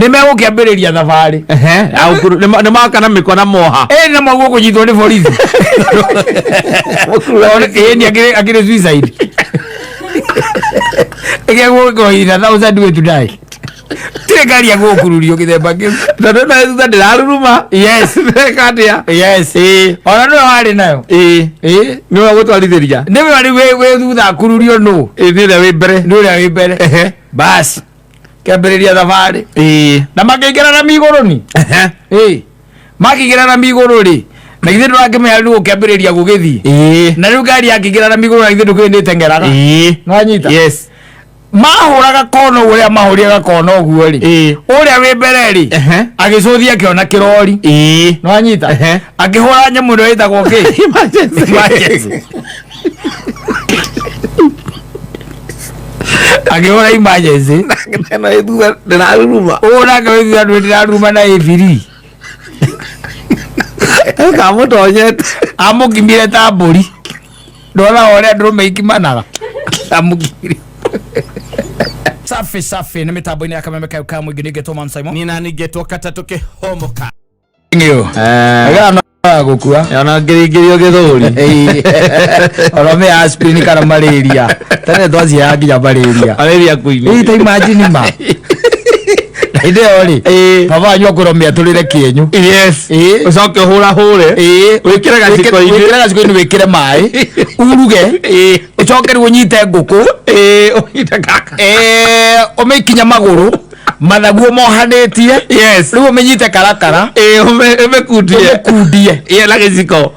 Nĩ megũkĩambĩrĩria thabarĩ. Ehe, nĩ maka na mĩkwa na moha. Ĩ na maguo kũnyitwo nĩ borithi. Ĩ ni akĩrĩ suicide. Ĩgĩgũkorwo in a thousand way to die. Tirĩ ngari ya gũkururio gĩthemba kĩu. Tondũ na thutha ndĩraruruma. Yes. Ndĩreka atĩa? Yes. Ĩĩ. Ona nĩwe warĩ nayo. Ĩĩ. Ĩ. Nĩwe gũtwarithĩria. Nĩwe warĩ wĩ thutha akururio nũ? Ĩĩ, nĩ ũrĩa wĩ mbere. Nĩ ũrĩa wĩ mbere. Ehe. Basi. Kĩambĩrĩria thabarĩ. Ĩĩ. Na makĩingĩra rami igũrũ ni. Ehe. Ĩ. Makĩingĩra rami igũrũ rĩ. Na githĩ ndũrakĩmenya rĩu gũkĩambĩrĩria gũgĩthiĩ. Ĩĩ. Na rĩu ngari yakĩingĩra rami igũrũ na githĩ ndũkĩũĩ nĩ ĩteng'eraga. Ĩĩ. Nĩwanyita? Yes. Mahũraga kona ũguo ũrĩa mahũrire gakona ũguo rĩ. Ĩĩ. Ũrĩa wĩ mbere rĩ. Ehe. Agĩcũthia akĩona kĩrori. Ĩĩ. Nĩwanyita? Ehe. Akĩhũra nyamũ ĩno ĩtagwo kĩ? Emergency. Emergency. Akĩhũra emergency. Ĩno ĩ thutha ndĩraruruma. Ũũ nake wĩ thutha ndũĩ ndĩraruruma na ĩbiri. Kamũtonyete. Amũkimire ta mbũri. Ndona ũrĩa ndũrũme ikimanaga. Amũkimire. Safi safi nĩ mĩtambo-inĩ ya kameme kayo ka mũingĩ nĩngetwo Man Simon. Nina ningetwo katatũ kĩhomoka. Ng'ĩo. Eh. No gũkua. Ona ngĩringĩrio gĩthũri. Ona me aspirin kana malaria. Tene twaciaga nginya malaria. Malaria kuini. Ĩ ta imagine ma. Na hĩndĩ ĩyo rĩ, Ĩĩ. baba wanyu akwĩrwo mĩatũrĩre kĩenyũ. Yes. Ĩĩ. Ũcoke ũhũrahũre. Ĩĩ. Wĩkĩre gaciko-inĩ. Wĩkĩre gaciko-inĩ wĩkĩre maĩ. Uruge. Ĩĩ. Ũcoke rĩu ũnyite ngũkũ. Ĩĩ, ũnyite gaka. Ĩĩ, ũmĩkinya magũrũ. Mathaguo mohanĩtie. Yes. Rĩu ũmĩnyite karakara. Ĩĩ, ũmĩkundie. Ũmĩkundie. Ĩĩ, na gĩciko.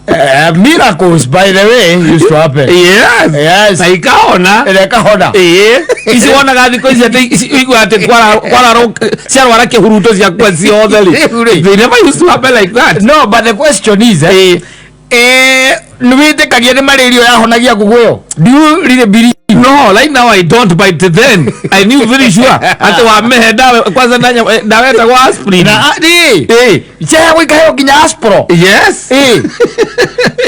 And miracles, by the way, used to happen. Yes. Yes. Na ikahona. Ĩrĩa ĩkahona. Ĩĩ. Ici wonaga thikũ ici atĩ ici ũiguaga atĩ kwararwo ciarwara kĩhuruto ciakua ciothe rĩ. Rĩu rĩ. They never used to happen like that. No, but the question is, eh, eh, nĩ wĩtĩkagia nĩ malaria yahonagia ngũkũ ĩyo? Do you really believe? No, right now I don't, but then I knew very sure atĩ wamehe ndawa kwanza ndawa ĩtagwo aspirin. Na rĩ, Ĩĩ. ciheagwo ikaheo nginya aspro. Yes. Ĩĩ.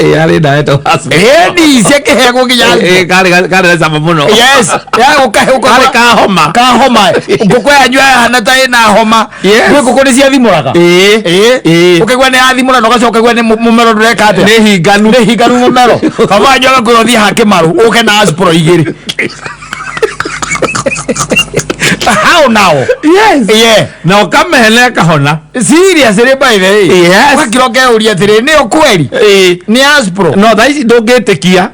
Ĩĩ, harĩ ndawa ĩtagwo aspirin. Ĩni, ciakĩheagwo nginya Ĩĩ, aspro. karĩ na cama mũno. Yes, ya gũkahe Karĩ ka homa. ka homa. Ngũkũ yanyu yahana ta ĩna homa. Yes. Gwĩ ngũkũ nĩ ciathimũraga. Ĩĩ. Ĩĩ. Ĩĩ. Ũkaigua nĩ yathimũra na ũgacoka ũkaigua nĩ mũmero ndũreka atĩa. Nĩ hinganu. Nĩ hinganu mũmero. Baba wanyu agakwĩra ũthiĩ hake maru ũke na aspro igĩrĩ. How now? Yes. Yeah. Na ũkamehe na ĩkahona. Seriously by the way. Yes. Ũgakira ũkeyũria atĩrĩ nĩyo kweri? Ĩĩ. Nĩ aspro. No thaa ici ndũngĩtĩkia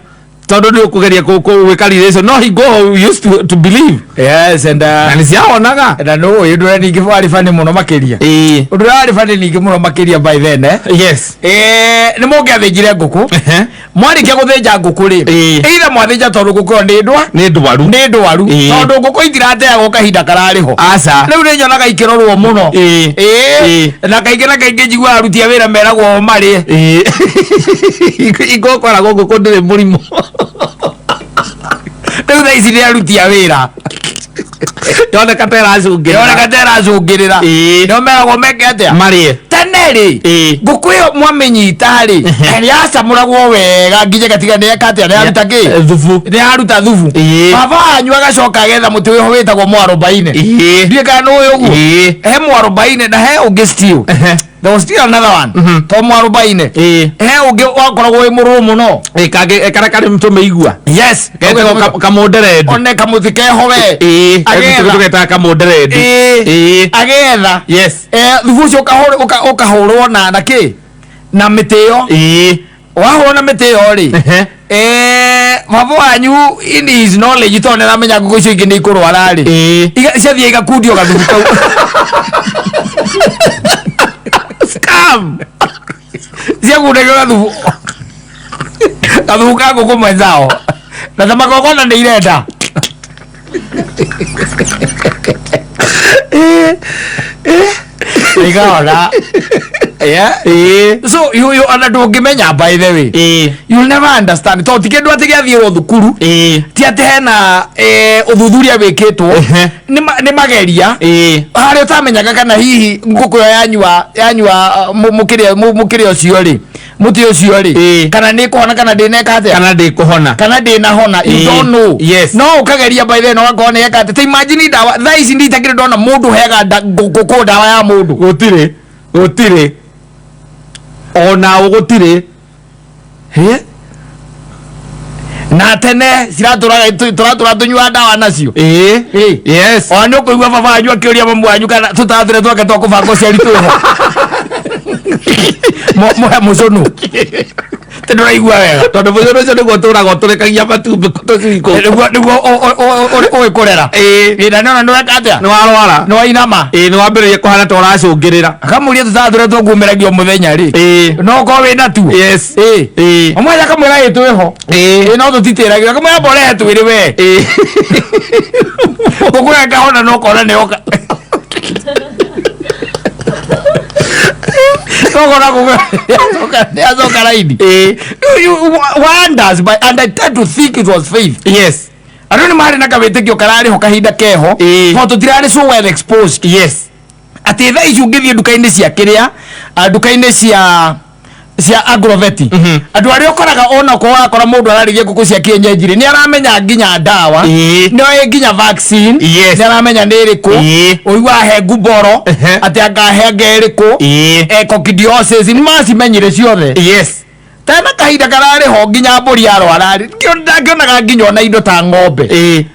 tondũ nĩ ũkũgeria gwĩka relation no hingo we used to believe Yes and na nĩ ciahonaga. na nũ ũyũ ũndũ ũrĩa ningĩ warĩ funny mũno makĩria. Ĩĩ. Ũndũ ũrĩa warĩ funny ningĩ mũno makĩria by then eh. Yes. Eh, nĩ mũngĩathĩnjire ngũkũ. Ehe. Mwarĩkia gũthĩnja ngũkũ rĩ, Ĩĩ. either mwathĩnja tondũ ngũkũ ĩyo nĩ ndwa Nĩ ndwaru. nĩ ndwaru Ĩĩ. tondũ ngũkũ itirateagwo kahinda kararĩ ho. Aca. Rĩu nĩ nyonaga ikĩrorwo mũno. Ĩĩ. Ĩĩ. Ĩĩ. Na kaingĩ na kaingĩ njiguaga aruti a wĩra meragwo o marĩe. Ĩĩ. Ingũkoragwo ngũkũ ndĩrĩ mũrimũ. Rĩu thaa ici nĩ aruti a wĩra. Yoneka ta ĩracũngĩrĩra. Yoneka ta ĩracũngĩrĩra. Ĩĩ. Nĩo meragwo meke atĩa? Marĩe. Tene rĩ, Ĩĩ. ngũkũ ĩyo mwamĩnyita rĩ, Ehe. yacamũragwo wega nginya ĩgatiga nĩ yeka atĩa, nĩ yaruta kĩ? Thubu. Nĩ yaruta thubu. Ĩĩ. Baba wanyu agacoka agetha mũtĩ wĩho wĩtagwo mwarobaine. Ĩĩ. Ndiũĩ kana nĩ ũĩ ũguo. Ĩĩ. He mwarobaine na he ũngĩ still. Ehe. There was still another one. To mwarobaine. Ĩĩ. He ũngĩ wakoragwo wĩ mũrũrũ mũno. Ĩĩ, kangĩ karĩa karĩ tũmĩigua. Yes. Getagwo kamũnderendi. One kamũtĩ keho we. Ĩĩ. Agetha. Tũgetaga kamũnderendi. Ĩĩ. Ĩĩ. Agetha. Yes. Eh, thubu ũcio ũkahũrwo na kĩ? Na mĩtĩ ĩyo. Ĩĩ. Wahũrwo na mĩtĩ ĩyo rĩ. Ehe. Eh, baba wanyu in his knowledge tondũ nĩaramenya ngũkũ icio ingĩ nĩ ikũrwara rĩ. Ĩĩ. Ciathiĩ igakundio gathubu kau. Scam. Ciakundagio gathubu. Gathubu ka ngũkũ mwenzao. Na ta magongona nĩ irenda. Ikahona. Yeah. Ĩĩ. So you ona ndũngĩmenya by the way. Ĩĩ. You'll never understand. Tondũ ti kĩndũ atĩ gĩathiĩrwo thukuru. Ĩĩ. Ti atĩ hena ũthuthuria wĩkĩtwo. Ehe. Nĩ mageria. Ĩĩ. Harĩa ũtamenyaga kana hihi ngũkũ ĩyo yanyua mũkĩrĩa ũcio rĩ. Mũtĩ ũcio rĩ, kana nĩ kũhona kana ndĩneka atĩa, kana ndĩkũhona, kana ndĩnahona, you don't know. No ũkageria by then ũgakorwo nĩ eka atĩ ta imagine ndawa thaa ici nditakĩrĩ ndona mũndũ heaga ngũkũ ndawa ya mũndũ. Gũtirĩ, gũtirĩ ona gũtirĩ. Hĩ? Na tene ciratũraga tũratũra tũnyua ndawa nacio. Ĩĩ. Yes. Ona nĩ ũkũigua baba wanyu akĩũria mamu wanyu kana tũtatũre twake twa kũbanga ũciari twĩho. Mũhe mũcũnũ tĩ ndũraigua wega. Tondũ mũcoro ũcio nĩguo tũraga ũtũrekagia matumbĩ tũcui kũu. Nĩguo ũĩ kũrera. Ĩ, na nĩona nĩweka atĩa, nĩ warwara, nĩwainama. Ĩĩ, nĩ wambĩrĩria kũhana ta ũracũngĩrĩra. Akamũria tũtatũre twakumĩragio mũthenya rĩ, no ũkorwo wĩ natuo. Ĩ, ũmwe akamwĩra ĩ twĩho. Ĩ, no tũtitĩragio, akamwĩra mborehe twĩrĩ we. Ngũkũ ĩkahona no kona nĩ oka nokona ngũkũ nĩ acoka raini. You wonders but and I tend to think it was faith. Andũ nĩ marĩ na kawĩtĩkio kararĩ ho kahinda keho, tondũ tũtirarĩ so well exposed atĩ thaa ici ũngĩthiĩ nduka-inĩ cia kĩrĩa, nduka-inĩ cia agroveti, andũ arĩa ũkoraga ona okorwo wakora mũndũ ararĩithia ngũkũ cia kienyeji rĩ, nĩ aramenya nginya ndawa, nĩ oĩ nginya vaccine, nĩ aramenya nĩ ĩrĩkũ, ũigua he nguboro, atĩ angahe anga ĩrĩkũ, coccidiosis, nĩ macimenyire ciothe. Tena kahinda kararĩ ho nginya mbũri yarwara rĩ, ndangĩonaga nginya ona indo ta ng'ombe.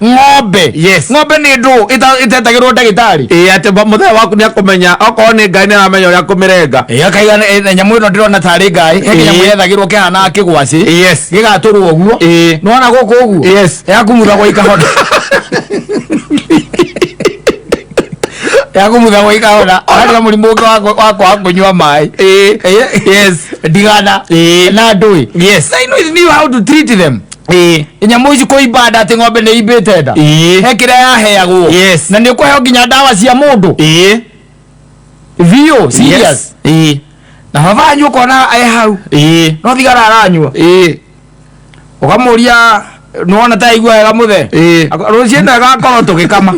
Ng'ombe. Ng'ombe nĩ ndũ ĩtetagĩrwo ndagĩtarĩ. Ĩĩ, atĩ mũthee waku nĩ akũmenya okorwo nĩ ngai nĩ aramenya ũrĩa kũmĩrenga. Ĩ, akaiga nyamũ ĩno ndĩrona tarĩ ngai he kĩnyamũ yethagĩrwo kĩhanaga kĩgwacĩ, gĩgatũrwo ũguo. Nĩwona gũkũ ũguo, yakumuthagwo ikahona, yakumuthagwo ikahona. Harĩ na mũrimũ ũngĩ wa kwaga kũnyua maĩ. Ndigana na ndũĩ. I knew how to treat them. Nyamũ ici kũimba nda, atĩ ng'ombe nĩ imbĩte nda, he kĩrĩa yaheagwo. Na nĩ ũkũheo nginya ndawa cia mũndũ biũ serious. Na baba wanyu ũkona e hau, no thigara aranyua. Ũkamũria, nĩwona ta aigua wega mũthee? Rũciĩ ĩno ĩgakorwo tũgĩkama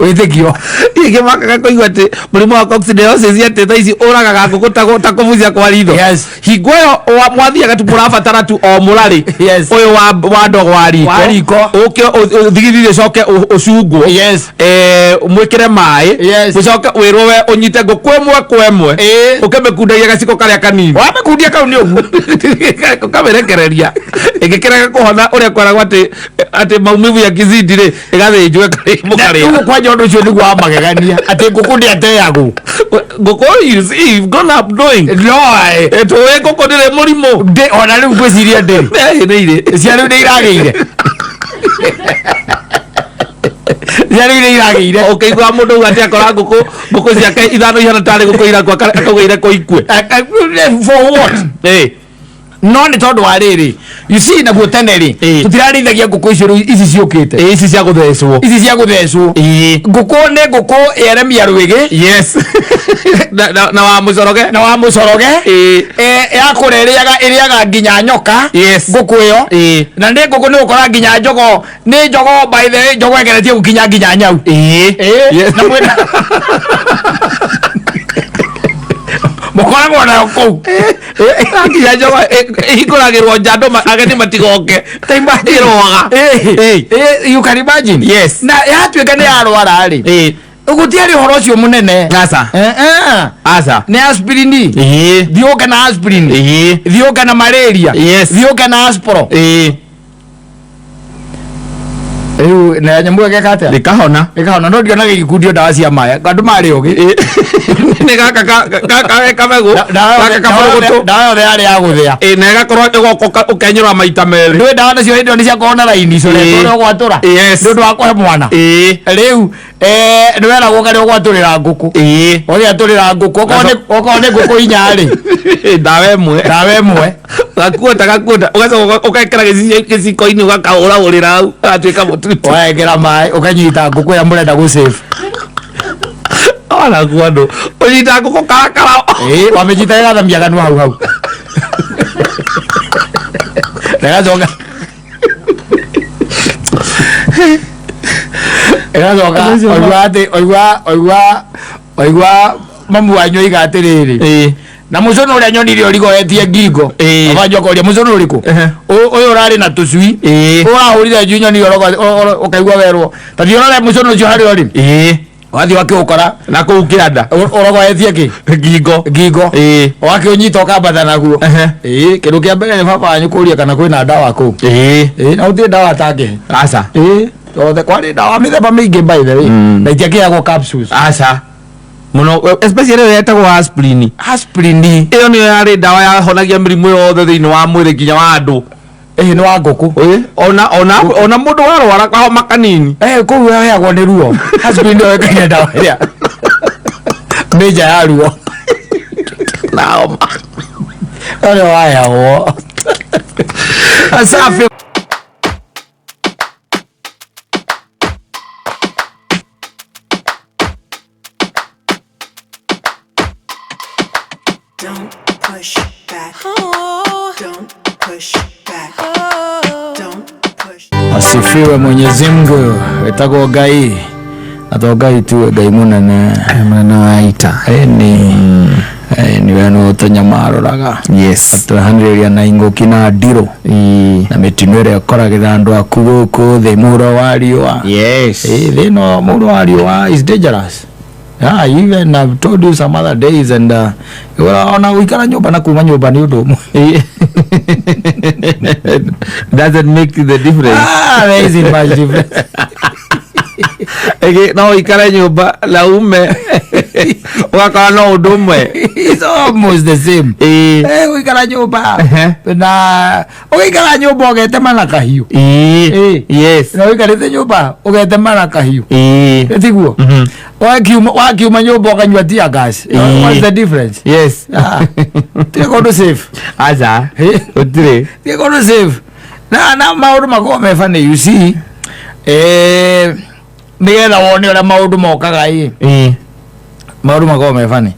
wĩtĩkio. Ingĩmakaga kũigua atĩ mũrimũ wa coccidiosis atĩ thaa ici ũragaga ngũkũ ta kũbucia kwa ritho. Hingo ĩyo mwathiaga tu mũrabatara tu o mũrarĩ ũyũ wa ndogo wa riko, Wa riko. Ũke ũthigithithie ũcoke ũcungwo, mwĩkĩre maĩ, ũcoke wĩrwo we ũnyite ngũkũ ĩmwe kwa ĩmwe, ũkĩmĩkundagia gaciko karĩa kanini. Wamĩkundia kau nĩ ũguo. Ũkamĩrekereria ĩngĩkĩrega kũhona ũrĩa kweragwo atĩ maumivu ya kizidi rĩ, ĩgathĩnjwo mũkarĩa. Rĩu kwanja ũndũ ũcio nĩguo wa magegania atĩ ngũkũ ndĩateagwo. Ngũkũ, you see, you've grown up knowing. No Tũĩ ngũkũ ndĩrĩ mũrimũ. Ndĩ ona rĩu ngwĩciria ndĩrĩ. Nĩ irĩ. Cia rĩu nĩ iragĩire, cia rĩu nĩ iragĩire. Ũkĩigua mũndũ uga atĩ akora ngũkũ ciake ithano ihana tarĩ ngũkũ irakua, akauga irekwo ikue. For what? No nĩ tondũ wa rĩrĩ, you see, naguo tene rĩ, tũtirarĩithagia ngũkũ icio rĩu ici ciũkĩte. Ĩ, ici cia gũthecwo. Ici cia gũthecwo. Ngũkũ nĩ ngũkũ yeremia rwĩgĩ. Yes, na wa mũcoroge. Na wa mũcoroge. Yakũra ĩrĩaga nginya nyoka. Ngũkũ ĩyo, na nĩ ngũkũ nĩ gũkora nginya njogo nĩ njogo, by the way, njogo ĩgeretie gũkinya nginya nyau. Na mwĩna mũkoragwo nayo kũu. Nginya njogo ĩhingũragĩrwo nja andũ ageni matigoke. Ta imagine. Ĩroaga. You can imagine. Na yatuĩka nĩ yarwara rĩ, gũtiarĩ ũhoro ũcio mũnene. Aca. Aca. Nĩ aspirin. Thiĩ ũke na aspirin, thiĩ ũke na malaria, thiĩ ũke na aspro. Rĩu na nyamũ ĩgeka atĩa? Rĩkahona. Ĩkahona, no ndionaga igĩkundio ndawa cia maĩ, andũ marĩ ũgĩ. Nĩ gaka ka kamegũ gaka kabũrũgũtũ. Ndawa yothe yarĩ ya gũthĩa. Ĩĩ, na ĩgakorwo ĩgoka ũkenyũra maita merĩ. Ndũĩ ndawa nacio hĩndĩ ĩyo nĩ ciakorwo na raini coretwo ũrĩa ũgwatũra nĩ ũndũ wa kũhe mwana. Rĩu nĩ weragwo karĩa ũgwatũrĩra ngũkũ, ũgĩatũrĩra ngũkũ okorwo nĩ ngũkũ inya rĩ, ndawa ĩmwe. Ndawa ĩmwe. Gakuota gakuota, ũgacoka ũgekĩra gĩciko-inĩ ũgakahũrahũrĩra hau gagatuĩka mũtutu. Ũgekĩra maĩ ũkanyita ngũkũ ĩrĩa mũrenda gũ save. Onaguo andũ ũnyita ngũkũ karakara. Ĩĩ, wamĩnyita ĩgathamia kanua hau hau na ĩgacoka ĩgacoka, waigua atĩ waigua waigua waigua. Mamu wanyu oiga atĩrĩrĩ, na mũcũnũ ũrĩa nyonire ũrigoetie ngingo. Baba wanyu akoria mũcũnũ ũrĩkũ? Ũyũ ũrarĩ na tũcui, ũrahũrire njui nyonire ũkaigua werwo ta thiĩ ũrore mũcũnũ ũcio harĩa ũrĩ. Wathiĩ wakĩũkora na kũu kĩanda ũrogoetie kĩ? Ngingo. Ngingo. Wakĩũnyita ũkambata naguo. Kĩndũ kĩa mbere nĩ baba wanyu kũria kana kwĩna ndawa kũu. Na gũtirĩ ndawa atangĩhe. Aca. Othe kwarĩ ndawa mĩthemba mĩingĩ, by the way, na itiakĩheagwo capsules. Aca, mũno, especially ĩrĩa yetagwo aspirin. Aspirin. Ĩyo nĩyo yarĩ ndawa yahonagia mĩrimũ yothe thĩinĩ wa mwĩrĩ, nginya wa andũ. Ĩĩ, nĩ wa ngũkũ. Ona mũndũ warwara kahoma kanini. Kũu heagwo nĩ ruo. Aspirin nĩyo ĩkaine ndawa ĩrĩa mĩnja ya ruo na homa. Ũrĩa waheagwo. Safi. Don't push back. Don't push back. Don't push. Asifiwe Mwenyezi Mungu, wetagwo Ngai na to Ngai tu, Ngai munene. Mũnene wa ita. Ĩni niwe no tũnyamaroraga, twehanĩrĩria na ingũki na ndirũ na mĩtino ĩrĩa ĩkoragĩra andũ aku gũkũ thĩ mũhuro wa riũa. Thĩ ĩno mũhuro wa riũa is dangerous. Yeah, even I've told you some other days and ona gũikara nyũmba na kuma nyũmba nĩ ũndũ ũmwe. Doesn't make the difference. Ah, there isn't much difference. Ĩgĩ, no ũikare nyũmba na ume ũgakora no ũndũ ũmwe. It's almost the same. Gũikara nyũmba na ũgĩikara nyũmba ũgetema na kahiũ. Na ũikarĩte nyũmba ũgetema na kahiũ. Tiguo? Wakiuma nyũmba ũkanyua tear gas. What's the difference? Ah, tirĩ kũndũ safe. Aca, gũtirĩ. Tirĩ kũndũ safe na maũndũ makoragwo me funny, you see, nĩgetha wone ũrĩa maũndũ mokaga ĩ. Maũndũ makoragwo me funny.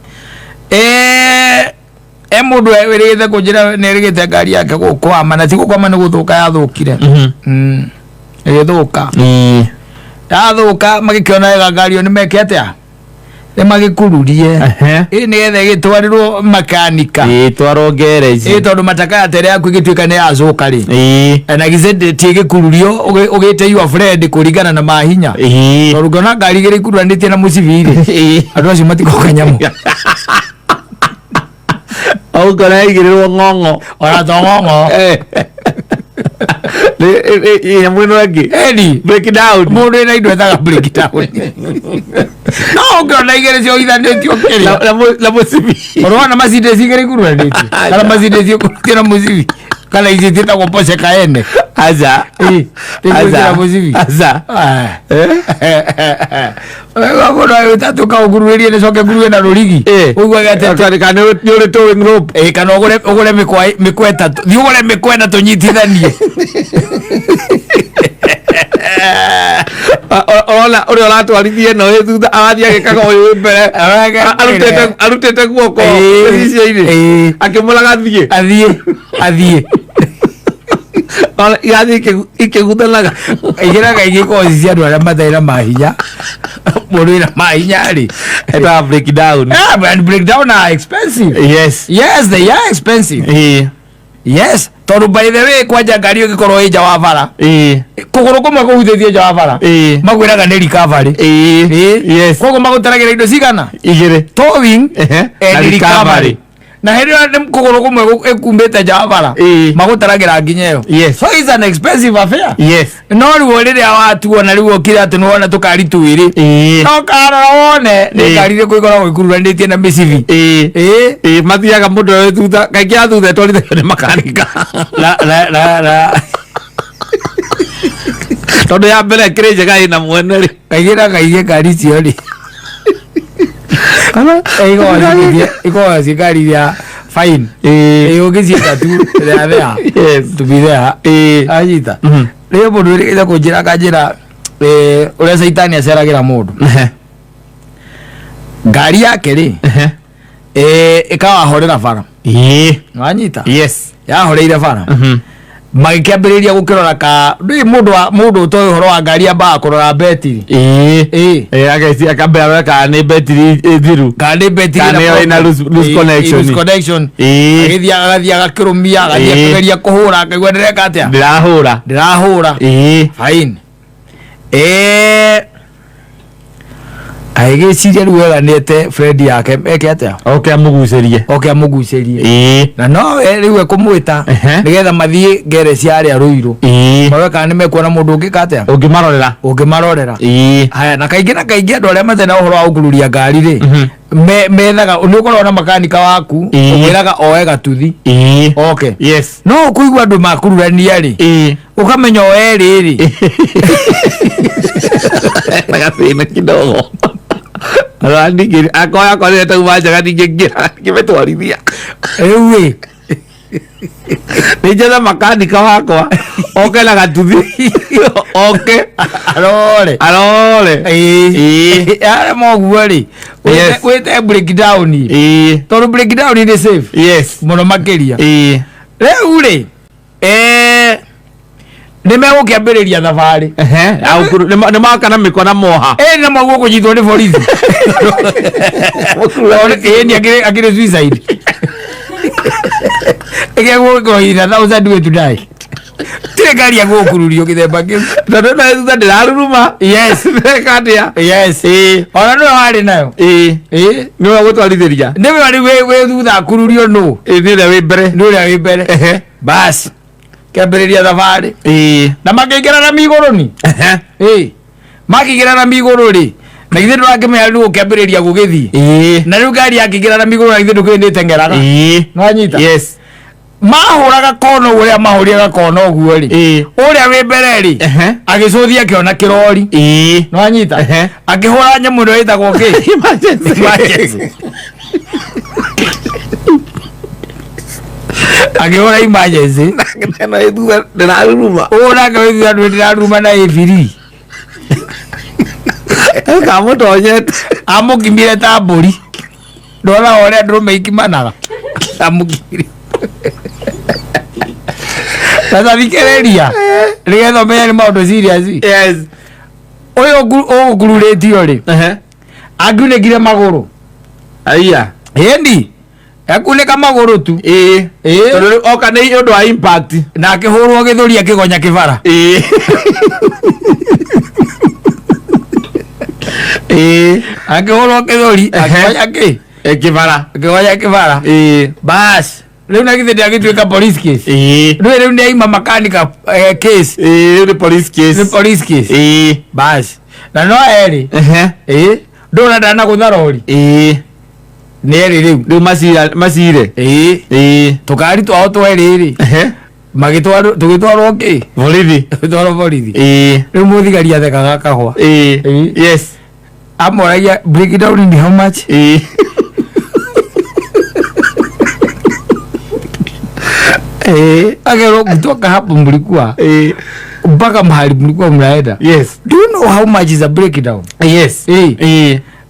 E mũndũ wĩrĩgĩte kũnjĩra nĩ erĩgĩte ngari yake gũkwama, na ti gũkwama, nĩ gũthũka yathũkire. Ĩgĩthũka. Yathũka, magĩkĩona wega ngari ĩyo nĩ meke atĩa, nĩ magĩkururie. Ĩ, nĩgetha ĩgĩtwarĩrwo makanika. Twarwo ngereji. Ĩ, tondũ matakaya tere yaku ĩgĩtuĩka nĩ yacũka rĩ, na githĩ ti ĩgĩkururio ũgĩte your friend kũringana na mahinya? Tondũ ngĩona ngari igĩrĩ ikururanĩtie na mũcibi rĩ, andũ acio matikoka nyamũ. Ũngora yaigĩrĩrwo ng'ong'o. Ona to ng'ong'o. Nyamũ ĩno ĩngĩ. Eni. Break down. Mũndũ wĩna indo ethaga break down, no ũngĩona igĩrĩ cioithanĩtio kĩrĩa Na mũcibi. Ũrona Mercedes igĩrĩ ikururanĩtio, kana Mercedes ĩkururanĩtio na mũcibi, kana ici ciĩtagwo Porsche Cayenne? Aca. Ĩkururanĩtio na mũcibi. Aca. Ah. Wega mũno, ĩtatũ kaũnguruĩrie nĩcoke nguruĩ na rũrigi. Ũiguage atĩ Kana nĩ ũrĩ towing rope. Ĩ, kana ũgũre mĩkwa ĩtatũ, thiĩ ũgũre mĩkwa ĩna tũnyitithanie. Ũrona ũrĩa ũratwarithia ĩno ĩ thutha arathiĩ agĩkaga ũyũ wĩ mbere arutĩte guoko gĩcicio-inĩ akĩmũraga thiĩ. Athiĩ, athiĩ. Ona irathiĩ ikĩguthanaga. Igĩraga igĩkorwo ci cia andũ arĩa matarĩ na mahinya. Mũndũ wĩna mahinya rĩ, ĩtaga break down. Ah, and breakdown are expensive. Yes, they are expensive. Yes, tondũ by the way, kwanja ngari ĩngĩkorwo ĩ nja wa bara, kũgũrũ kũmwe kũhutĩtie nja wa bara, makwĩraga nĩ recovery. Koguo magũtaragĩra indo cigana? Igĩrĩ. Towing and Na recovery. Recovery. Na hĩndĩ ĩyo nĩ kũgũrũ kũmwe ĩkumbĩte nja wa bara, magũtaragĩra nginya ĩyo. So it's an expensive affair. No rĩu rĩrĩa watuona rĩu ũkire atĩ nĩwona tũkari twĩrĩ, no karora wone nĩ ngari irĩkũ ikoragwo ikururanĩtie na mĩcibi. Ĩĩ, mathiaga mũndũ ũrĩa wĩ thutha, kaingĩ ya thutha ĩtwarithagio nĩ makanika, na na na na tondũ ya mbere ĩkĩrĩ njega ĩna mwene rĩ. Kaingĩ na kaingĩ ngari icio rĩ, ikoragwo ciĩ ngari iria fine. Ĩĩ, ũngĩcienda tu they are there to be there. Anyita rĩo mũndũ wĩrĩgĩte kũnjĩra akanjĩra, ũrĩa caitani aceragĩra mũndũ, ngari yake rĩ, ĩkawahorera bara. Wanyita? Yahoreire bara. Magĩkĩambĩrĩria gũkĩrora ka ndũĩ mũndũ wa mũndũ ũtoĩ ũhoro wa ngari ambaga kũrora betiri. Ĩĩ. Ĩĩ. Ĩĩ, ageci akambia arore kana nĩ betiri ĩthiru. Kana nĩ betiri Kana ĩna ĩyo ĩna loose Ĩĩ, connection. loose connection. Ĩĩ. Agĩthiĩ agathiĩ agakĩrũmia, agathiĩ Ĩĩ. akĩgeria kũhũra, akaigua ndĩreka atĩa, Ndĩrahũra. ndĩrahũra. Ĩĩ. Fine. Agĩgĩciria rĩu wega nĩete friend yake eke atĩa? Oke amũgucĩrie. Oke amũgucĩrie. Ĩĩ. Na nowe rĩu ekũmwĩta nĩgetha mathiĩ ngere cia arĩa Rũirũ, marore kana nĩ mekuona mũndũ ũngĩka atĩa, Ũngĩmarorera. Ũngĩmarorera. Haya, na kaingĩ andũ arĩa matarĩ na ũhoro wa gũkururia ngari rĩ, methaga nĩ ũkoragwo na makanika waku, ũmwĩraga oe gatuthi oke. No ũkũigua andũ makururania rĩ, ũkamenya o erĩ rĩ. Na gathĩna kidogo. Ningĩ akorwo akorire tauma njega ningĩ ngĩmĩtwarithia. Rĩu ĩ. Nĩ njetha makanika wakwa oke na gatuthi oke arore. Arore. Ĩĩ, arema ũguo rĩ, wĩte breakdown, tondũ breakdown nĩ safe mũno makĩria. Rĩu rĩ, nĩ megũkĩambĩrĩria thabarĩ. Ehe, nĩ maka na mĩkwa na moha. Ĩ, na maguo kũnyitwo nĩ borithi. Tondũ ĩ ni akĩrĩ suicide ĩgegũgĩkorwo thousand way to die, tirĩ ngari ya gũkururio gĩthemba kĩu. Tondũ na thutha ndĩraruruma. Ndĩreka atĩa? Yes, ona nĩwe warĩ nayo. Ĩ. Nĩwe gũtwarithĩria. Nĩwe warĩ wĩ thutha akururio nũ? Ĩĩ, nĩ ũrĩa wĩ mbere. Nĩ ũrĩa wĩ mbere. Basi kĩambĩrĩria thabarĩ na makĩingĩra na migũrũni. Ĩ, makĩingĩra na migũrũ rĩ, na githĩ ndũrakĩmenya rĩu ũkĩambĩrĩria gũgĩthiĩ? Na rĩu ngari yakĩingĩra na migũrũ, na githĩ ndũkĩũĩ nĩ ĩteng'eraga? Nĩwanyita? Yes. Mahũraga kona ũguo, ũrĩa mahũrire kona ũguo rĩ, ũrĩa wĩ mbere rĩ, agĩcũthia akĩona kĩrori. Nĩwanyita? Akĩhũra nyamũ ĩno ĩtagwo kĩ? Emergency. Emergency. Akĩhũra emergency. Ĩno ĩ thutha ndĩraruruma. Ũũ nake wĩ thutha ndũĩ ndĩraruma na ĩbiri. Kamũtonyete. Amũkimire ta mbũri, ndona ũrĩa ndũrũme ikimanaga, amũkimire. Sasa thikĩrĩria nĩgetha ũmenye nĩ maũndũ serious. Ũyũ ũgũkururĩtio rĩ, angiunĩkire magũrũ. Aya. Ĩndi ekunĩka magũrũ tu. Ĩĩ. Tondũ rĩu oka nĩ ũndũ wa impact. Na akĩhũrwo gĩthũri akĩgonya kĩbara. Akĩhũrwo gĩthũri akĩgonya kĩ? Kĩbara. Akĩgonya kĩbara. Bas, rĩu na githĩ ndĩagĩtuĩka police case? Rĩu nĩ aima makanika case. Ĩĩ, rĩu nĩ police case. Nĩ police case. Bas, na no erĩ. Ĩĩ, ndũna ndanagũtha rori. Nĩ erĩ rĩu. Rĩu macira macire. Ĩĩ. Tũkari twao twerĩ rĩ, magĩtwarwo, tũgĩtwarwo kĩ? Borithi. Tũgĩtwarwo borithi. Rĩu mũthigari athekaga kahũa. Amoragia, "Breakdown ni how much?" Akerwo, "Kutoka hapo mlikuwa mpaka mahali mlikuwa mnaenda, do you know how much is a breakdown?"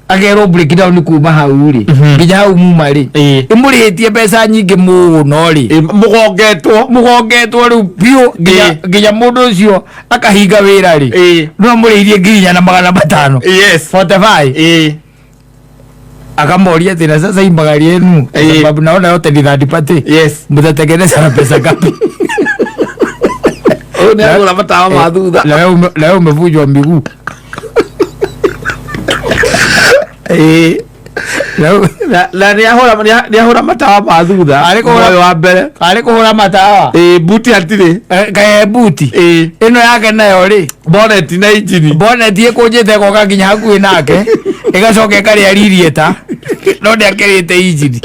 Akerwo breakdown kuma hau rĩ nginya hau muma rĩ, ĩmũrĩhĩtie mbeca nyingĩ mũno rĩ. Mũgongetwo. Mũgongetwo rĩu biũ nginya nginya mũndũ ũcio akahinga wĩra rĩ, no amũrĩhirie 4500. 45. Akamoria ati, "Na sasa hii magari yenu, kwa sababu naona yote ni third party, mtatengeneza na pesa ngapi?" Ũyũ nĩ agũra matawa ma thutha. Na wewe umevunjwa miguu. Na nĩ ahũra matawa ma thutha. Arĩ kũhũra- Ũyũ wa mbere. Arĩ kũhũra matawa. Ĩĩ, buti hatirĩ. Kae buti ĩno yake nayo rĩ, Bonnet na injini. Bonnet ĩkũnjĩte ĩgoka nginya hakuhĩ nake, ĩgacoka ĩkarĩa ririeta, no ndĩakĩrĩte injini.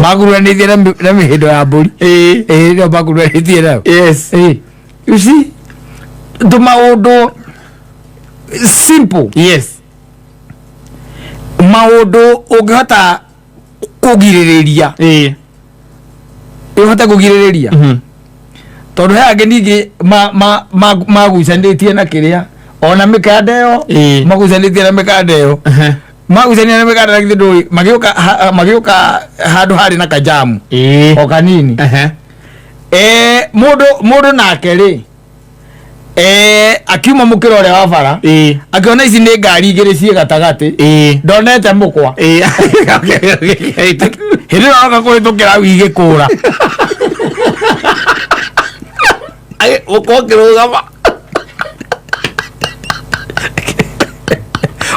Makururanĩtie na mĩhĩndo ya mbũri. Ĩĩ, nĩyo makururanĩtie nayo. Ĩĩ, you see tũmaũndũ simple, maũndũ ũngĩhota kũgirĩrĩria, ũhote kũgirĩrĩria, tondũ he angĩ ningĩ magucanĩtie na kĩrĩa ona mĩkanda ĩyo, magucanĩtie na mĩkanda ĩyo. Magucania na mĩkanda na githĩ ndũĩ magĩũka magĩũka handũ harĩ na kajamu o kanini. Mũndũ mũndũ nake rĩ akiuma mũkĩra ũrĩa wa bara akĩona ici nĩ ngari igĩrĩ ciĩ gatagatĩ ndonete mũkwa hĩndĩ ĩyo aroka kũhĩtũkĩra hau igĩkũra. Mũkwa ũkĩrũgama.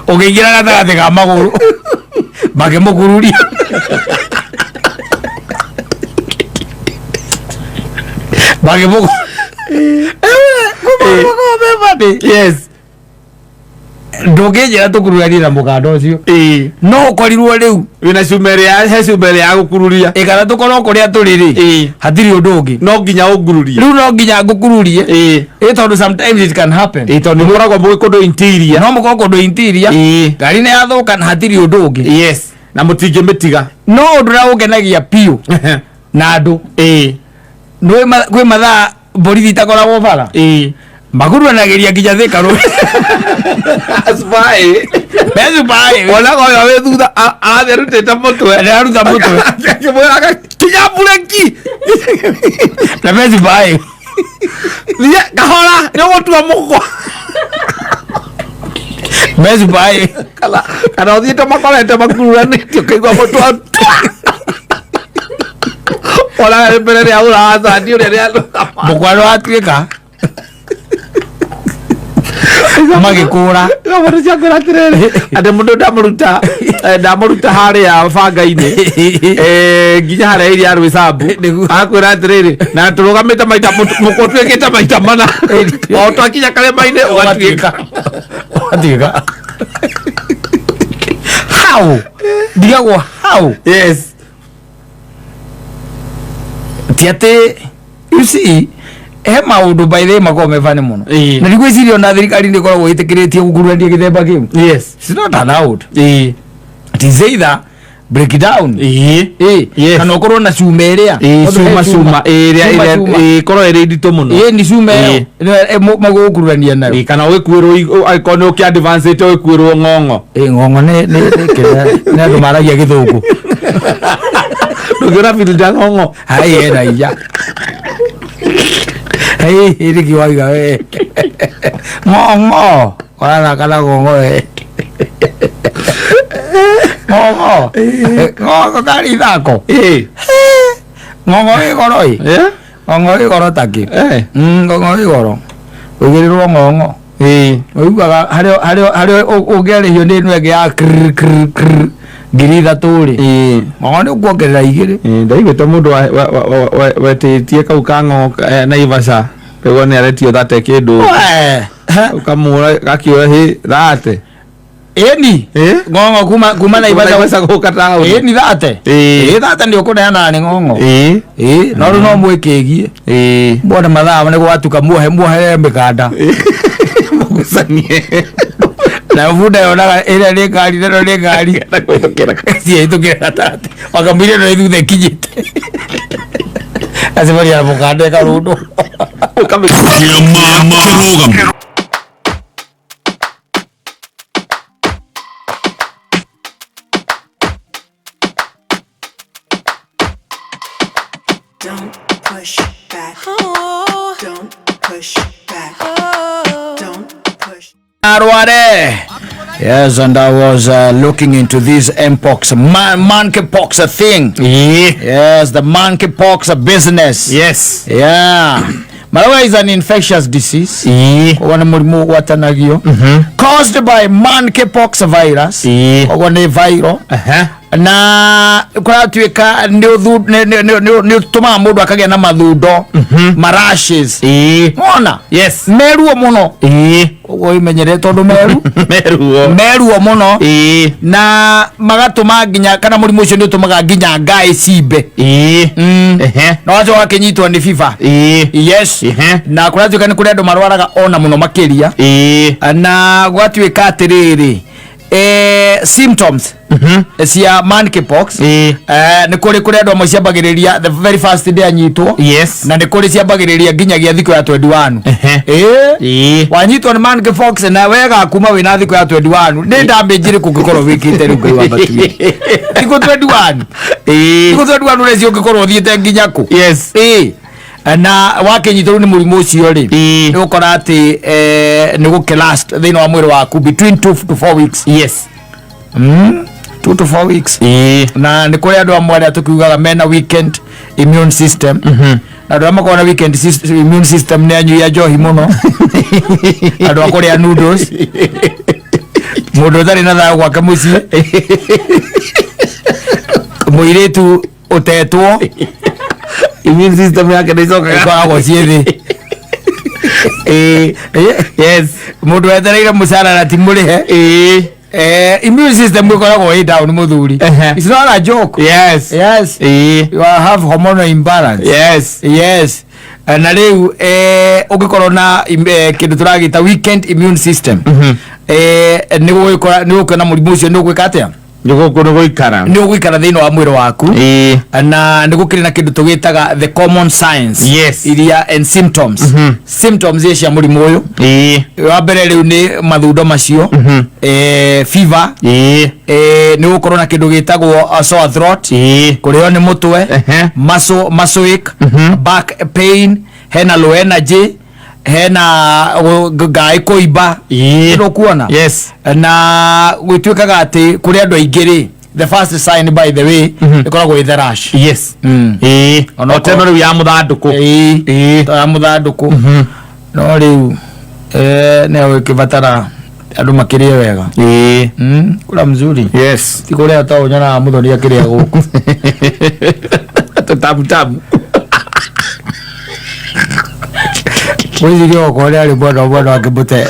Ũkĩingĩra gatagatĩ ka magũrũ makĩmũkururia. Makĩmũku Yes. Ndũngĩnjĩra tũkururanie na mũkanda ũcio no ũkorirwo rĩu wĩna cuma ĩrĩa he cuma ĩrĩa ya gũkururia. Ĩ kana tũkorwo kũrĩa tũrĩ rĩ hatirĩ ũndũ ũngĩ. No nginya ũngururie. Rĩu no nginya ngũkururie ĩ tondũ sometimes it can happen. Tondũ nĩ mũkoragwo mũgĩ kũndũ interior. No mũkorwo kũndũ interior ngari nĩ yathũka na hatirĩ ũndũ ũngĩ. Yes, na mũtingĩmĩtiga. No ũndũ ũrĩa ũngenagia biũ na andũ nĩ kwĩ mathaa borithi itakoragwo bara makururanagĩria nginya Thika Road. Spy. Mecubaĩ. Onaga ũyũ wĩ thutha arathiĩ arutĩte mũtwe. Araruta mũtwe. Akĩmwĩraga kinya bureki. Na mecubaĩ. Thiĩ kahora nĩ ũgũtua mũkwa. Mecubaĩ. Kana ũthiĩte makorete makururanĩtie ũkaigua mũtwe onaga nĩ mbere rĩa ũracani ũrĩa rĩa mũkwa nĩ watuĩka magĩkũra. Mũndũ ciakwĩra atĩrĩrĩ atĩ mũndũ ndamũruta ndamũruta harĩa banga-inĩ nginya harĩa iria rwĩcambu. Nĩguo. Akwĩra atĩrĩrĩ na tũrũgamĩte maita mũkwa ũtuĩkĩte maita mana o twakinya karĩma-inĩ ũgatuĩka. Ũgatuĩka how ndigagwo how. Yes. Ti atĩ you see he maũndũ by the way makoragwo me funny mũno. Na ndigwĩciria ona thirikari nĩ ĩkoragwo ĩtĩkĩrĩtie gũkururania gĩthemba kĩu. It's not allowed. It is either break down kana ũkorwo na cuma ĩrĩa. Tondũ he cuma cuma ĩrĩa cuma, ĩrĩa cuma. Ĩkorwo ĩrĩ nditũ mũno. Nĩ cuma ĩyo magũgũkururania nayo. Kana ũgĩkuĩrwo angĩkorwo nĩ ũkĩ advance ũgĩkuĩrwo ng'ong'o. Ng'ong'o nĩ kĩrĩa nĩ andũ maragia gĩthũngũ. Ndũngĩona filter ng'ong'o. Hai ena iya hei nĩkĩ waiga we ng'ong'o ũrathaka na ng'ong'o we ng'ong'o ng'ong'o karĩ ithako. Ng'ong'o wĩ goro ĩ. Ng'ong'o wĩ goro takĩ. Ng'ong'o wĩ goro ũigĩrĩrwo ng'ong'o ũiguaga harĩa harĩa harĩa ũngĩarĩhio nĩ ĩno ĩngĩ ya krr krr krr 3000 rĩ ng'ong'o nĩ ũkuongerera igĩrĩ. Ndaiguĩte mũndũ wetĩtie kau ka ng'ong'o Naivasha kaigua nĩ aretio 30 kĩndũ. Wee, ũkamũra gakiũra hĩ 30. Ĩni ng'ong'o kuma Naivasha Naivasha gũka taũni. Ĩni 30. 30 nĩ ũkũneana nĩ ng'ong'o. No rĩu no mwĩkĩgie muone mathaa nĩ gwatuka muohe muohere mĩkanda. Mũgucanie. Nayo bunda yonaga ĩrĩa nĩ ngari na ĩno nĩ ngari ciahĩtũkĩra gatagatĩ wakamũira ĩno ĩ thutha ĩkinyĩte acemania na mũkanda ĩkarũndwo. Kĩama kĩrũgamo. Don't push back. Don't push back. Don't push. Arware. Yes, and I was looking into this mpox, monkeypox thing. Yes, the monkeypox business. Yes. Yeah. Malaria is an infectious disease. Koguo nĩ mũrimũ ũgwatanagio. Caused by monkeypox virus. Koguo nĩ viral. Na kũratuĩka nĩ nĩ ũtũmaga mũndũ akagĩa na mathundo marashes. Mona? Yes. Meruo mũno. Koguo wĩmenyerere tondũ meru meruo meruo mũno na magatũma nginya kana mũrimũ ũcio nĩ ũtũmaga nginya ngaĩ cimbe. Na wacoka akĩnyitwo nĩ fever. Yes. Na kũratuĩka nĩ kũrĩ andũ marwaraga ona mũno makĩria. Na gwatuĩka atĩrĩrĩ Symptoms cia monkeypox. Nĩ kũrĩ kũrĩ andũ amwe ciambagĩrĩria the very first day anyitwo, na nĩ kũrĩ ciambagĩrĩria nginyagia thikũ ya 21. Wanyitwo nĩ monkeypox na wega kuma wĩna thikũ ya 21, nĩ damage ĩrĩkũ ũngĩkorwo wĩkĩte rĩu, Ngai wa matuĩ? Thikũ 21, thikũ 21 ũreci ũngĩkorwo ũthiĩte nginya kũ? Na wakĩnyitwo rĩu nĩ mũrimũ ũcio rĩ, nĩ ũkora atĩ nĩ gũkĩlast thĩinĩ wa mwĩrĩ waku between 2 to 4 weeks. 2 to 4 weeks. Na nĩ kũrĩ andũ amwe arĩa tũkiugaga mena weakened immune system, na andũ arĩa makoragwo na weakened immune system nĩ anyui a njohi mũno, andũ a kũrĩa noodles, mũndũ ũtarĩ na thayũ gwake mũciĩ, mũirĩtu ũtetwo. Immune system yake nĩ icokaga. Ĩkoragwo ciĩ thĩ. Mũndũ wetereire mũcara na ti mũrĩhe. Immune system ĩkoragwo ĩ down, mũthuri. It's not a joke. Yes. You have hormonal imbalance. Yes. Na rĩu ũngĩkorwo na kĩndũ tũragĩta weakened immune system, nĩ gũgĩkora nĩ gũkĩona mũrimũ ũcio nĩ ũgwĩka atĩa? Nĩ gũikara. Nĩ ũgũikara thĩinĩ wa mwĩrĩ waku. Na nĩ gũkĩrĩ na kĩndũ tũgĩtaga the common signs iria and symptoms, symptoms iria cia mũrimũ ũyũ. Wa mbere rĩu nĩ mathundo macio, fever, nĩ gũkorwo na kĩndũ gĩtagwo sore throat, kũrĩo nĩ mũtwe, muscle ache, back pain, hena low energy, hena ngaĩ kũimba. Nĩ kuona? Yes. Na gwĩtuĩkaga atĩ kũrĩ andũ aingĩ rĩ, the first sign, by the way, ĩkoragwo ĩ the rash. Ona O teno rĩu ya mũthandũkũ. Ta ya mũthandũkũ. No rĩu nĩ gũkĩbatara andũ makĩrĩe wega. Kula mzuri. Ti kũrĩa ta ũnyonaga mũthoni akĩrĩa gũkũ. Tũtamu tamu. Mwĩciria okorwo nĩ arĩ mwena ũmwe no angĩmũte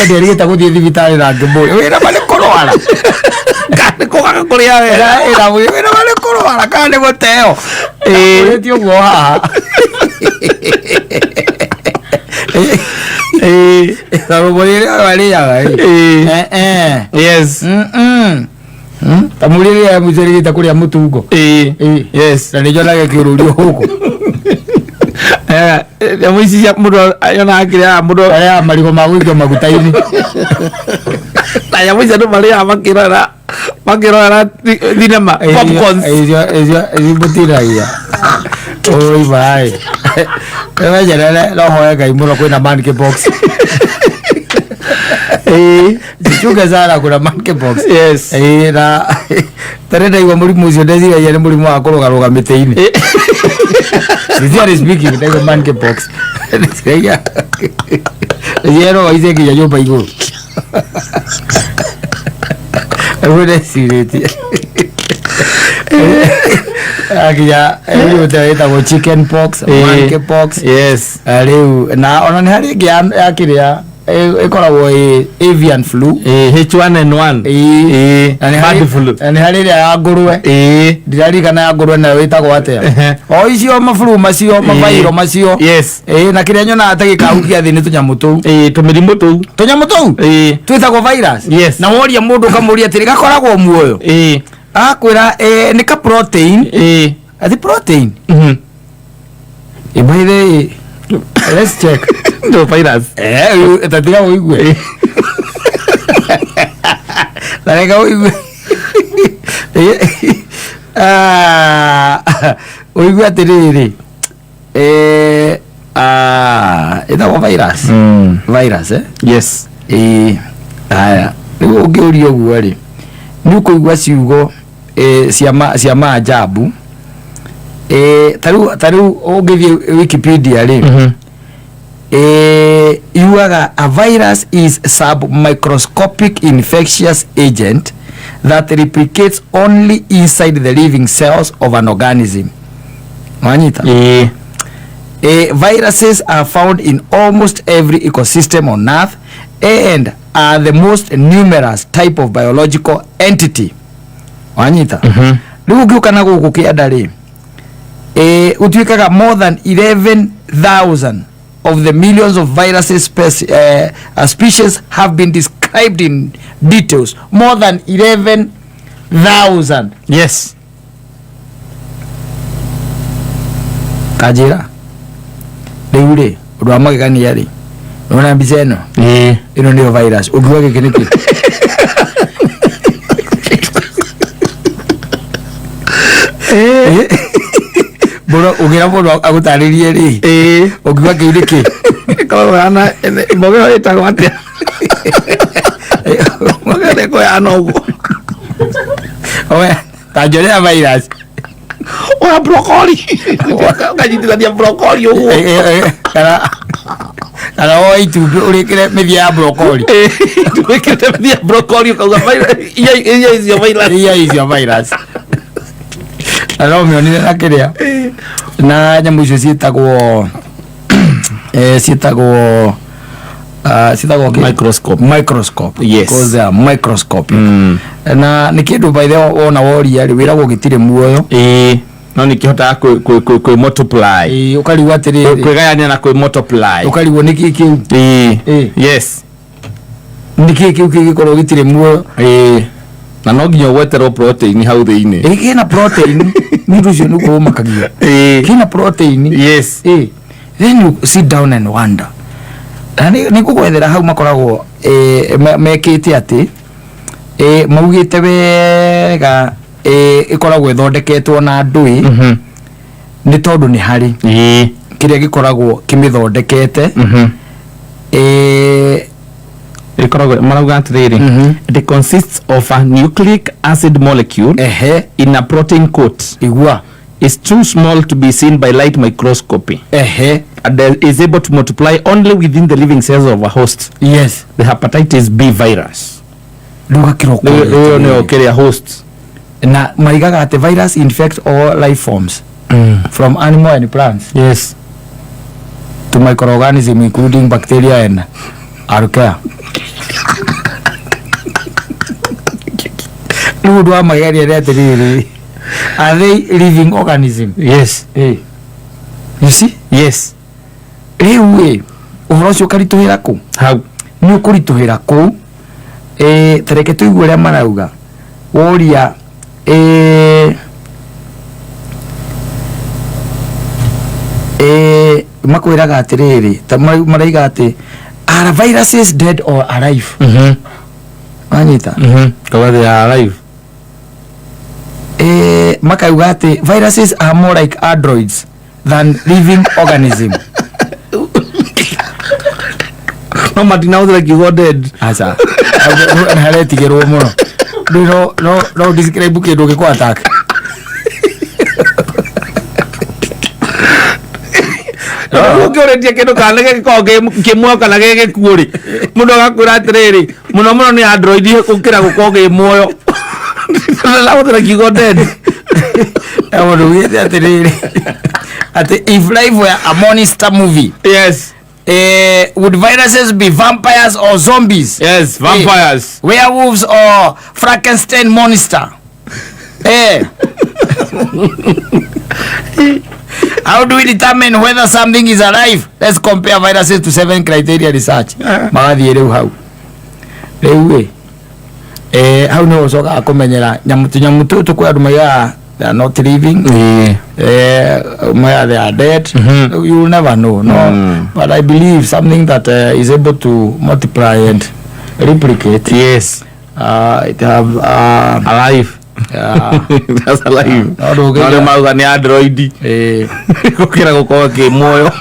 nderigĩte gũthiĩ thibitarĩ na ngĩmũria wĩra ma nĩ kũrwara. Nĩ kũgaga kũrĩa wega. Ĩra wĩra ma nĩ kũrwara kana nĩ gũteo. Ũrĩtie ũguo haha. Rũgũ rĩrĩa arĩaga ĩ. Ta mũrĩrĩa mũcerigĩte kũrĩa mũtungo. Na nĩ njonaga kĩũrũrio gũkũ. Nyamũ ici cia mũndũ yonaga kĩrĩa mũndũ arĩaga marigũ ma gũikio maguta-inĩ. Na nyamũ ici andũ marĩaga makĩrorera thinema, popcorns. Icio icio icio mũtinagia oi bai wejerere, no hoe Ngai mũno kwĩna monkeypox. Jichunge sana, kuna monkeypox. Na tene ndaigua mũrimũ ũcio ndeciragia nĩ mũrimũ wa kũrũgarũga mĩtĩ-inĩ. Sincerely speaking, ndaigua monkeypox ndeciragia ndeciragia ice nginya nyũmba igũrũ ũguo ndecirĩtie nginya rĩu ĩtagwo chicken pox, monkey pox. Rĩu na ona nĩ harĩ ĩngĩ ya kĩrĩa ĩkoragwo ĩ avian flu. H1N1. Na nĩ Bird flu. Na nĩ harĩ ĩrĩa ya ngũrwe, ndiririkana ya ngũrwe nayo ĩtagwo atĩa. O icio maburu macio, mabairo macio. Na kĩrĩa nyonaga ta gĩkahukia thĩ nĩ tũnyamũ tũu. Tũmĩrimũ tũu. Tũnyamũ tũu twĩtagwo virus. Na woria mũndũ ũkamũria atĩrĩ, gakoragwo muoyo? Akwĩra nĩ ka protein. Ati protein? By the way, let's check. No virus. Tatiga ũigue na reka ũigue. Ah, ũigue atĩrĩrĩ, ĩtagwo virus. Virus, eh? Yes. Ĩĩ, haya, rĩu ũngĩũria ũguo rĩ, nĩ ũkũigua ciugo cia maajabu. Ta rĩu ũngĩthiĩ Wikipedia rĩ, yugaga a virus is submicroscopic infectious agent that replicates only inside the living cells of an organism. Wanyita? Viruses are found in almost every ecosystem on Earth and are the most numerous type of biological entity. Wanyita? Rĩu ũngĩũka na gũkũ kĩanda rĩ, ũtuĩkaga more than 11,000 of the millions of viruses species have been discovered. described in details more than 11,000. Yes. Kanjĩra rĩu rĩ, ũndũ wa magegania rĩ, nĩwona mbica ĩno? Ĩĩ. Ĩno nĩyo virus. Ũngiuga gĩkĩ nĩkĩ? Mũndũ ũngĩra mũndũ agũtarĩrie rĩ, Ĩĩ. ũngiuga kĩu nĩkĩ? Ĩkoragwo ĩhana mboga ĩyo ĩtagwo atĩa? Mboga ĩyo ĩkoragwo ĩhana ũguo. Oe, ta njorea virus. Oya brokoli. Ũkanyitithania brokoli ũguo. Kana woe itumbĩ ũrĩkĩre mĩthia ya brokoli. Wĩkĩrĩte mĩthia ya brokoli ũkauga iria icio virus. Iria icio virus. Na no mĩonire na kĩrĩa na nyamũ icio ciĩtagwo ciĩtagwo ciĩtagwo kĩ? Microscope. Microscope. Yes. Because they are microscopic. Na nĩ kĩndũ by the way wona woria rĩ, wĩragwo gĩtirĩ muoyo. Ĩĩ. No nĩ kĩhotaga kwĩ multiply. Ĩĩ, ũkarigwo atĩrĩrĩ, Kwĩgayania na kwĩ multiply. ũkarigwo nĩkĩ kĩu. Ĩĩ. Ĩĩ. Yes. Nĩkĩ kĩu kĩngĩkorwo gĩtirĩ muoyo? Ĩĩ. Na no nginya ũgweterwo protein hau thĩinĩ. Ĩĩ, kĩna protein. Nĩ ũndũ ũcio nĩguo ũmakagia. Ĩĩ. Kĩna protein. Yes. Ĩĩ. Then you sit down and wonder. Na nĩ ngũgwethera hau makoragwo mekĩte atĩ maugĩte wega, ĩkoragwo ĩthondeketwo na ndũĩ, nĩ tondũ nĩ harĩ Ĩĩ. kĩrĩa gĩkoragwo kĩmĩthondekete. Ĩkoragwo marauga atĩrĩrĩ, it consists of a nucleic acid molecule in a protein coat. Igua. Is too small to be seen by light microscopy. And is able to multiply only within the living cells of a host. Yes. The hepatitis B virus. Rĩu gakĩroko. Rĩu nĩyo kĩrĩa host. Na maigaga atĩ virus infect all life forms from animal and plants Yes. to microorganism including bacteria and archaea. Rĩu ũndũ wa magegania nĩ atĩrĩrĩ, are they living organism? Yes. You see? Yes. Rĩu ĩ, ũhoro ũcio ũkaritũhĩra kũ? Hau. Nĩ ũkũritũhĩra kũu. Ta reke tũigue ũrĩa marauga. Woria makwĩraga atĩrĩrĩ, ta maraiga atĩ are viruses dead or alive? Wanyita? Kauga they are alive. Makauga atĩ viruses are more like androids than living organism. No matinahũthĩra kiugo dead. Aca. Nĩ haretigĩrwo mũno. Rĩu no describe kĩndũ gĩkũ attack. Ũngĩũrĩtie kĩndũ kana nĩ gĩkoragwo kĩ muoyo kana gĩ gĩkuũ rĩ, mũndũ agakwĩra atĩrĩrĩ, mũno mũno nĩ android gũkĩra gũkorwo gĩ muoyo. Ndahũthĩra kiugo dead. Mũndũ ugĩte atĩrĩrĩ, atĩ if life were a monster movie, Yes. Would viruses be vampires or zombies? Yes, vampires. Werewolves or Frankenstein monster? How do we determine whether something is alive? Let's compare viruses to 7 criteria research. Magathiĩ rĩu hau. Rĩu ĩ, hau nĩho ũcokaga kũmenyera nyamũ, tũnyamũ tũtũ kwĩ andũ maigaga they are not living. They are dead. You will never know. No, but I believe something that is able to multiply and replicate. Yes. It have alive. That's alive. No, no, No, nĩ mauga nĩ android. Gũkĩra gũkorwo kĩ muoyo.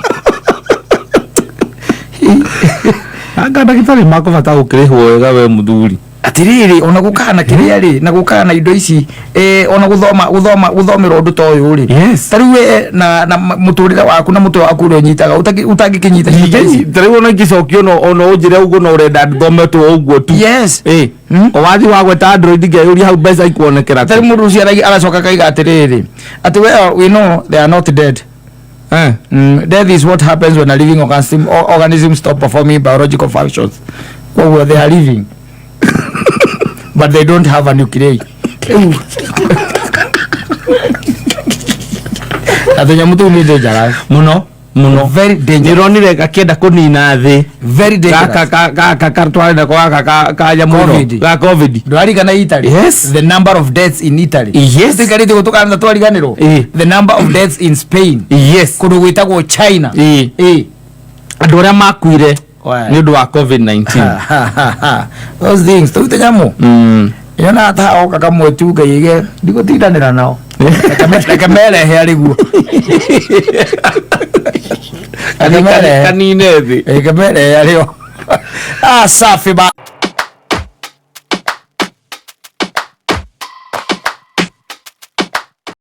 Anga ndagĩtarĩ makũbata gũkĩrĩhwo wega we mũthuri. Atĩrĩrĩ, ona gũkaga na kĩrĩa rĩ, na gũkaga na indo ici, ona gũthomera ũndũ ta ũyũ rĩ. Yes. Ta rĩu we na mũtũrĩre waku na mũtwe waku ũrĩa ũnyitaga, ũtangĩkĩnyita indo ici. Ta rĩu ona ingĩcokio ona ũnjĩre ũguo no ũrenda thome tu ũguo tu. Yes. O wathi wa gweta Android ngeyũria hau mbeca ikuonekera Ta rĩu mũndũ ũcio aracoka akaiga atĩrĩrĩ, atĩ well, we know they are not dead. Death is what happens when a living organism stop performing biological functions. Koguo they are living. But they don't have a nuclei. Na tũnyamũ tũu nĩ dangerous. Mũno. Mũno. Very dangerous. Nĩronire gakĩenda kũnina thĩ. Very dangerous. Gaka gaka katwarĩ nako gaka ka nyamũ ĩno, Covid. ga Covid. Ndwarigana Italy? Yes. The number of deaths in Italy. Yes. Tuikarĩte gũtũkana twariganĩrwo. The number of deaths in Spain. Kũndũ gwĩtagwo China. Andũ arĩa makuire Why? nĩ ũndũ wa Covid-19. Those things tũrute nyamũ. Yonaga ta oka kamwe tu ngaige ndigũtindanĩra nao. Reke merehe arĩ guo. Reke merehe. Kanine thĩ. Reke merehe arĩ o. Ah, safi ba.